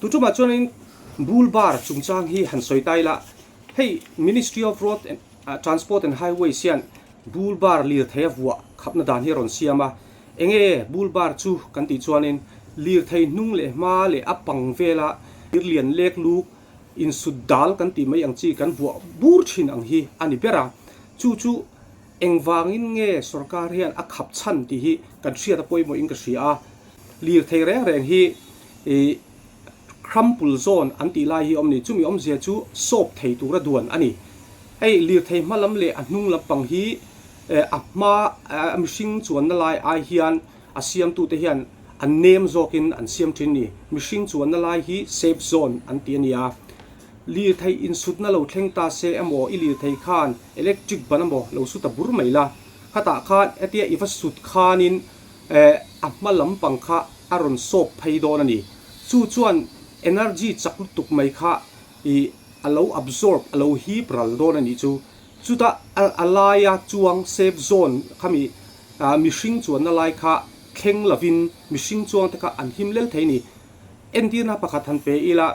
Tutumah chuanin Bull Bar chungchang hi han sawi ta ila, hei Ministry of Road and Transport and Highways hian Bull Bar lirthei a vuah khapna dan hi a rawn siam a. Enge Bull Bar chu kan tih chuanin lirthei hnung leh hma leh a pang vela lirlian lek luk insut dal kan tih mai ang chi kan vuah bur thin ang hi a ni ber a. Chu chu engvangin nge sorkar hian a khap chhan tih hi kan hriat a pawimawhin ka hria a. Lirthei reng reng hi ih Crumple zone an tih lai hi a awm ni. Chumi awmzia chu sawp thei tura duan a ni. Hei lirthei hma lam leh a hnung lampang hi a hma a mihring chuanna lai ai hian a siamtute hian an nem zawkin an siam thin ni. Mihring chuanna lai hi safe zone an ti a ni a. Lirthei insutna lo thleng ta se emaw i lirthei khan electric ban emaw lo su ta bur mai la. Khatah khan hetia i va sut khanin a hma lampang kha a rawn sawp phei dawn a ni. Chu chuan energy chak lutuk mai kha ih a lo absorb, a lo hip ral dawn a nih chu. Chutah a laia chuang safe zone khami mihring chuanna lai kha thleng lovin mihring chuangte kha an him lel thei a ni. Entirna pakhat han pe ila,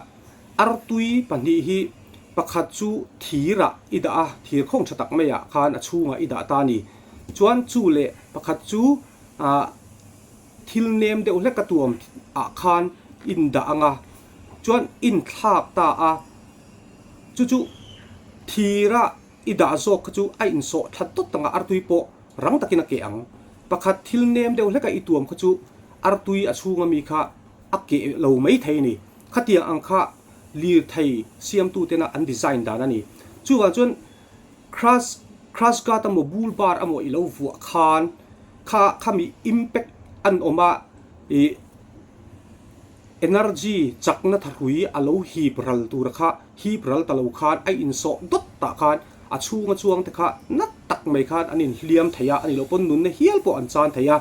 artui pahnih hi pakhat chu thirah i dah a, thir khawng tha tak maiah khan a chhungah i dah ta a ni. Chuan chu leh pakhat chu ah thil nem deuh hlek a tuam ah khan in dah ang a, chuan in thlak ta a, chu chu thira i dah zawk kha chu a insawh thla tawt ang a, artui pawh rang takin a keh ang. Pakhat thil nem deuh hlek a i tuam kha chu artui a chhunga mi kha a keh lo mai thei a ni. Khatiang ang kha lirthei siamtutena an design dan a ni. Chuvang chuan Crash crash guard emaw bull bar emaw i lo vuah khan kha khami impact an awm a ih energy chakna thahrui a lo hip ral tur kha hip ral ta lo khan a insawh dawt tah khan a chhunga chuang te kha nat tak mai khan an inhliam thei a, a nih loh pawn nunna hial pawh an chan thei a,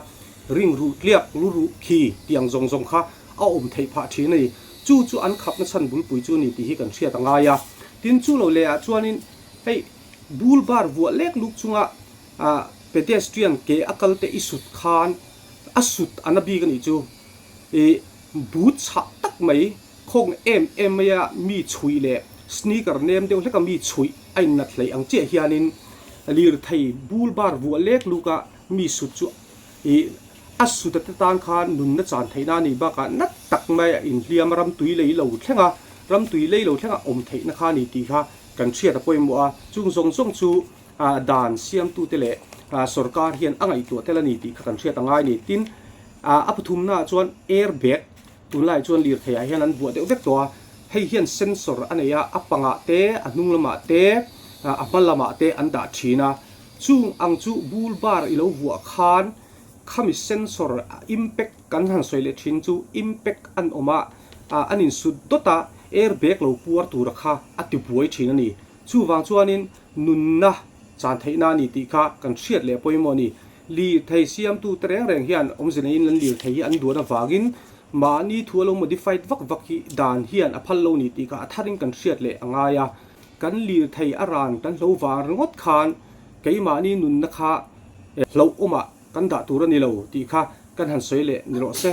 ring ruh tliak lu ruh khi tiang zawng zawng kha a awm theih phah thin a ni. Chu chu an khapna chhan bulpui chu a ni tih hi kan hriat a ngai a. Tin chu lo leh ah chuanin hei bull bar vuah lek luk chunga ah pedestrian ke a kal te i sut khan a sut a na bik a nih chu. Ih but chhah tak mai khawng em em maia mi chhuih leh sneaker nem deuh hleka mi chhuih a innat hleih ang chiah hianin lirthei bull bar vuah lek luk a mi sut chu ih A suta te tan khan nunna chan theihna a nih bakah nat tak mai a inhliam a, ramtui lei lo thleng a, ramtui lei lo thleng a awm theihna kha a ni tih kha kan hriat a pawimawh a. Chung zawng zawng chu dan siamtute leh sorkar hian a ngaihtuah tel a ni tih kha kan hriat a ngai a ni. Tin, a pathumnaah chuan air bag tunlaiah chuan lirtheiah hian an buah deuh vek tawh a, hei hian sensor a nei a, a pangah te, a hnung lamah te, a hma lamah te an dah thin a. Chung ang chu bull bar i lo vuah khan Khami sensor impact kan han sawi leh thin chu impact an awm a, an insut dawt a, air bag lo puar tura kha a ti buai thin a ni. Chuvang chuanin nunna chan theihna a ni tih kha kan hriat leh pawimawh a ni. Lirthei siamtu te reng reng hian awmze neiin an lirthei hi an duan avangin mahni thu a lo modified vak vak hi dan hian a phal lo ni tih kha a tharin kan hriat leh a ngai a. Kan lirthei a ran kan hlo vang ringawt khan keimahni nunna kha hlauhawmah kan dah tur a ni lo tih kha kan han sawi leh ni rawh se.